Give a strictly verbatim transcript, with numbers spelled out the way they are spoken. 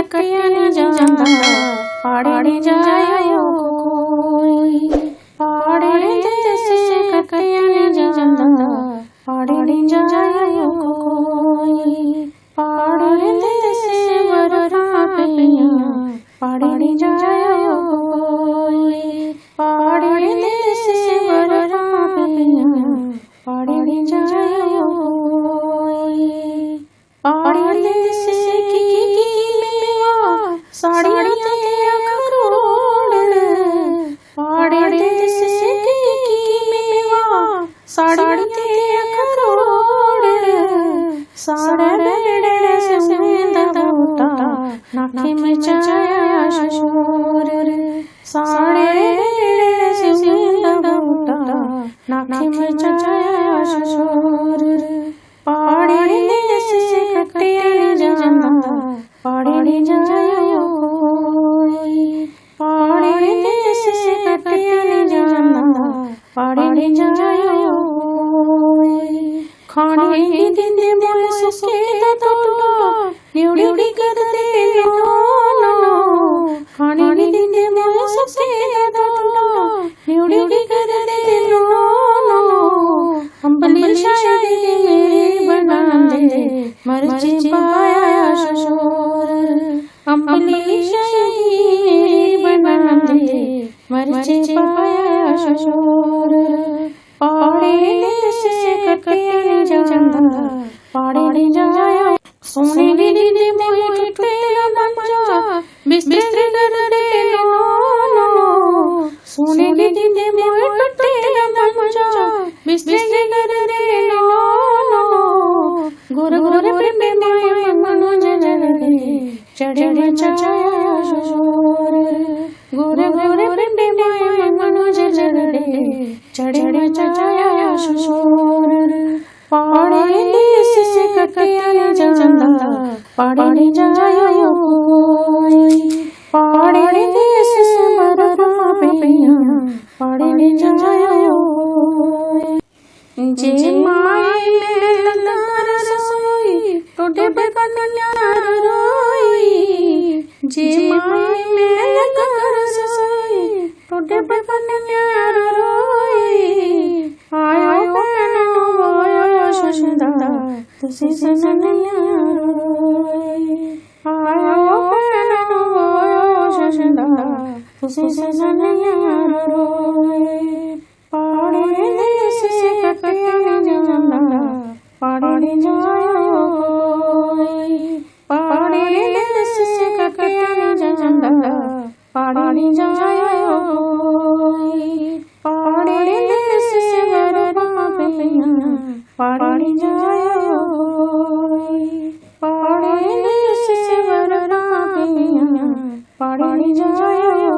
कट्टेआ निं जंदा, प्हाड़ें निं जाएओ कोई। प्हाड़ें दे सिर कट्टेआ निं जंदा, प्हाड़ें निं जाएओ कोई। प्हाड़ें दे सिर बरफां पेइयां, प्हाड़ें निं जाएओ कोई। प्हाड़ें दे सिर बरफां पेइयां, प्हाड़ें निं जाएओ कोई। प्हाड़ें दे सिर की मेवा, साड़ियां ते अखरोट। प्हाड़ें दे सिर की मेवा, साड़ियां ते अखरोट। साढ़े बेड़े सेऊएं दा बूह्टा, नाखें मचाया शोर। साढ़े बेड़े सेऊएं दा बूह्टा, नाखें मचाया शोर। प्हाड़ें दे सिर कट्टेआ निं जंदा, प्हाड़ें निं जाएओ कोई। प्हाड़ें दे सिर कट्टेआ निं जंदा, प्हाड़ें निं जाएओ कोई। खाने निं दिंदे मोए सुक्के दा ढोडा, न्यूड़ी करदे नो नो। खाने निं दिंदे मोए सुक्के दा ढोडा, न्यूड़ी करदे नो नो। अंबली शाही दी मेरी बनांदे, मर्ची पाया शोर। अंबली शाही दी मेरी बनांदे, मर्ची पाया शोर। प्हाड़ें दे सिर कट्टेआ निं जंदा, प्हाड़ें निं जाएओ। सोने निं दिंदे मोए टुट्टे दा मंजा, बिस्तरे करदे नो नो। सोने निं दिंदे मोए टुट्टे दा मंजा, बिस्तरे करदे नो नो। गोरे गोरे पिंडे मोए मंगनू जरदे, चढ़े मचाया शोर। गोरे गोरे पिंडे मोए मंगनू जरदे, चढ़े मचाया शोर। प्हाड़ें दे सिर कट्टेआ निं जंदा, प्हाड़ें निं जाएओ कोई। प्हाड़ें दे सिर बरफां पेइयां, प्हाड़ें निं जाएओ कोई। जे माए में लग्गां रसोई, टोडे बगनिया रोई। जे माए में लग्गां रसोई, टोडे बगनिया रोई। आयो भैनो, आयो शशदा, तुसी सननिया रोई। आयो भैनो, आयो शशदा, तुसी सननिया रोई। प्हाड़ें दे सिर कट्टेआ निं जंदा, प्हाड़ें निं जाएओ कोई। प्हाड़ें दे सिर कट्टेआ निं जंदा, प्हाड़ें निं जाएओ कोई। प्हाड़ें दे सिर बरफां पेइयां, प्हाड़ें निं जाएओ कोई। प्हाड़ें दे सिर बरफां पेइयां, प्हाड़ें निं जाएओ